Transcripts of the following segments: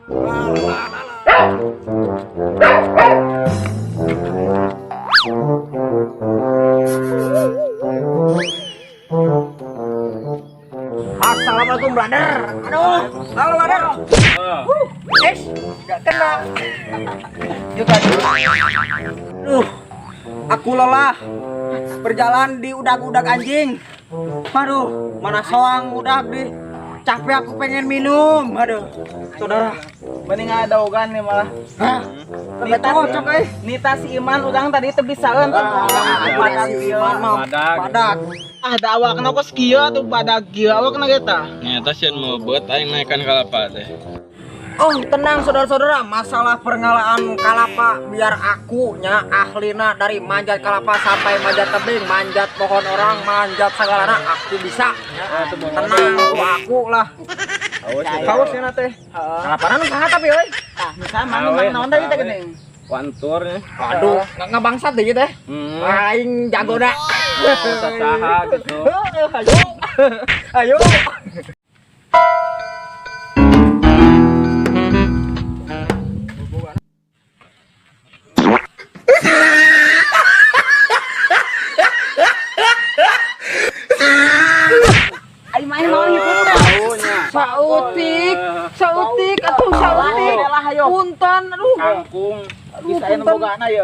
Assalamualaikum brother. Aduh, halo brother. Es, gak kena. Juga. Duh, aku lelah berjalan di udag-udag anjing. Aduh, mana soang udag di. Capek aku pengen minum. Aduh, saudara. Mending ada ogan nih malah. Hah? Nita cocok euy. Nita si Iman urang tadi teu bisaeun. Badak si Iman mah badak. Ah, da awakna kos kieu atuh badag kieu awakna ge tah. Nyata sieun meubet aing naekan kalapa teh. Oh tenang saudara-saudara, masalah pengalaan kalapa biar aku nya ahlina dari manjat kalapa sampai manjat tebing, manjat pohon orang, manjat segalana aku bisa. Ya. Tenang, aku lah. Haus ya teh. Kalapana nu saha tapi euy? Tah, misalnya mana mang naon tadi teh geuning. Wantur nya. Aduh, ngabangsat deui teh. Aing jago da. Saha gitu. Ayo. Ayo. Ai main naon ngikut teh? Sautik, sautik atuh sautik. Punten, aduh. Kangkung. Aduh, Bisa aya nu punten. bogana ye.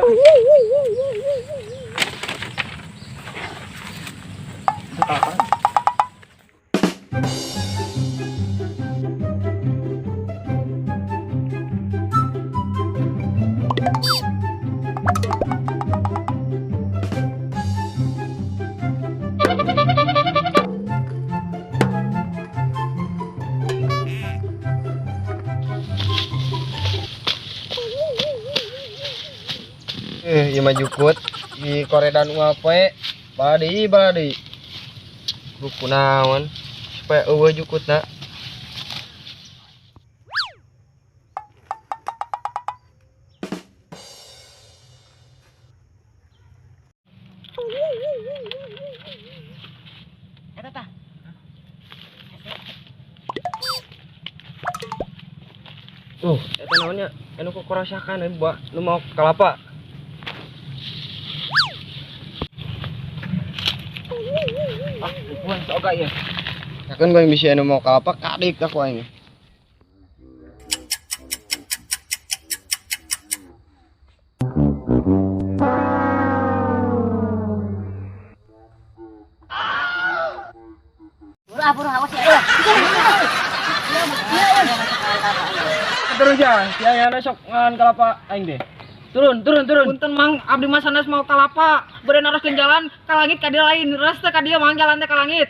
Ieu mah jukut di koredan unggal poe. Baladi baladi. Buku naon supaya eueuh jukutna. Eta tah. Eta naonnya? Anu kokorosakan euy, buah nu mau kalapa. Ah, bukan soga ieu. Kan gua yang bisa anu mau kalapa kadik aku aing. Buru awas ya. Terus ya, ya ya sok ngan kalapa aing deh. Turun, turun, turun. Punten mang, abdi mah sanes mau kalapa. Bade naroskeun jalan ka langit ka dieu lain. Res teh ka dieu mang jalan teh ka langit.